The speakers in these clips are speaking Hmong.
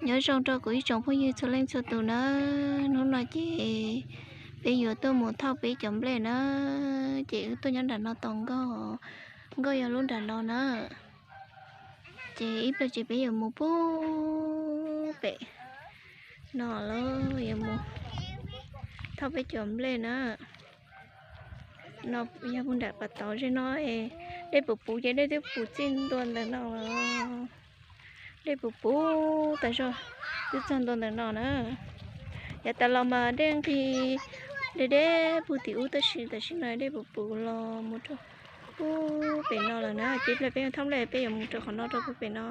Nyob zoo rau kuv ib tsoom phooj ywg txhua leej txhua tus na. Hnub no ces peb yuav tuaj mus thauj peb cov nplej na. Ces wb tuaj nyob nram no tos nkauj, nkauj yog lub nram no na. Ces ib pliag ces peb yuav mus pub pem no los yuav mus thauj peb cov nplej na. No yog puag nram pas tauv zej no, dej puv puv ces dej twb puv txij ntua ntawm no. Dej puv puv tas zog twb txog ntua ntawm no na. Yav tas los mas dej nqis deb deb puag tim ub tab sis tam sim no dej puv puv los mus rau pub pem no lawm na. Ces ib pliag peb yuav thauj nplej peb yuav mus rau qhov no rau pub pem no.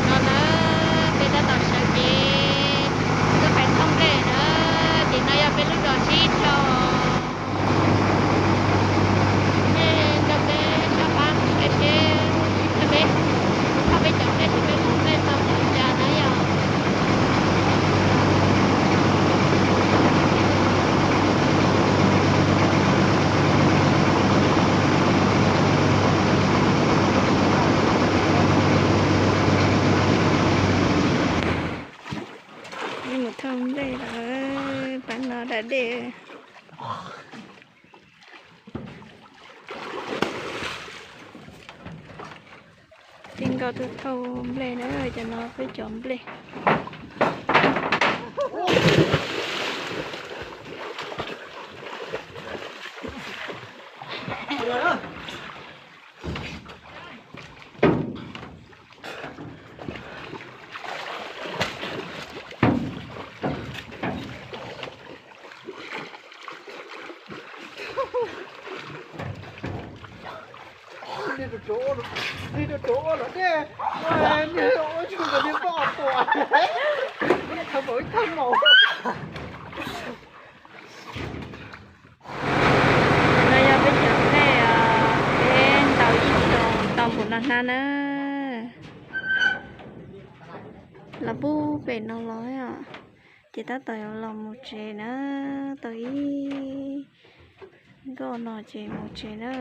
No na, peb tab tom sawv kev tuaj pais thauj nplej na. Tim no yog peb lub zos tsib rau. Nej nrog peb saib pab saib seb peb thauj peb cov nplej seb peb mus nplej tau npaum cas na yom. Mus thauj nplej lawm, pab no da dej. Tij nkauj tuaj thauj nplej na, cov no peb cov nplej. No yog peb cov nplej, peb ntaus ib xyoos tau npaum no hnab na. Los pub pem no los, ces tab tom yuav los mus tsev na, tau ib nkoj no ces mus tsev na.